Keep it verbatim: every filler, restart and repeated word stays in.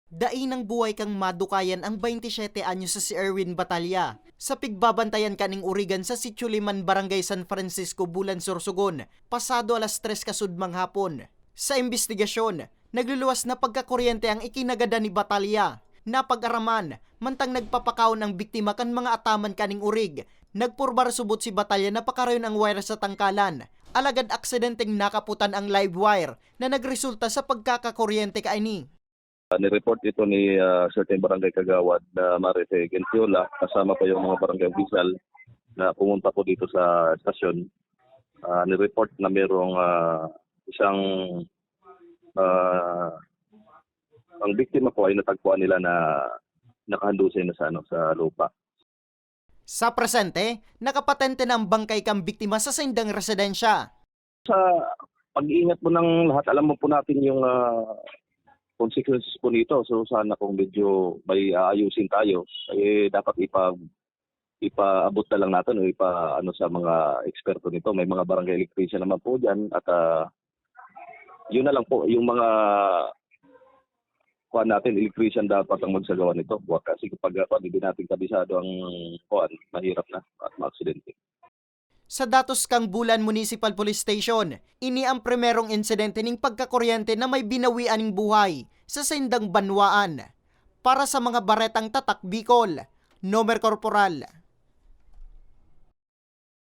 Dai nang buhay kan madukayan ang baynte siyete anyos na si Erwin Batalla, sa pigbabantayan kaning origan sa Sitio Liman, Barangay San Francisco, Bulan, Sorsogon, pasado alas tres kasudmang hapon. Sa imbestigasyon, nagluluwas na pagkakuryente ang ikinagadan ni Batalla. Napag-araman, mantang nagpapakaon ang biktima kan mga ataman kaning orig, nagpurbar subot si Batalla na pakarayon ang wire sa tangkalan, alagad aksidenteng nakaputan ang live wire na nagresulta sa pagkakakuryente kaini. Ah, nireport ito ni, ah, certain barangay kagawad na Marife Gentiola, kasama pa yung mga barangay official na pumunta po dito sa estasyon. Ah, nireport na merong, ah, isang, ah, ang biktima po ay natagpuan nila na nakahandusay na sa, ano, sa lupa. Sa presente, nakapatente na ang bangkay kan biktima sa saindang residensya. Sa pag-iingat po ng lahat, alam mo po natin yung, ah, consequences po nito. So sana kung medyo may aayusin tayo, eh, dapat ipa-, ipaabot na lang natin o ipa-, ano, sa mga eksperto nito. May mga barangay electrician naman po dyan at, ah, yun na lang po, yung mga kuan natin, electrician dapat ang magsagawa nito. Wa-, kasi kapag, ah, kuan, hindi natin kabisado ang kuan, mahirap na at maaksidente. Sa datos kan Bulan Municipal Police Station, ini ang primerong insidente ning pagkakuryente na may binawian ning buhay sa saindang banwaan. Para sa mga baretang Tatak Bicol, Nomer Corporal.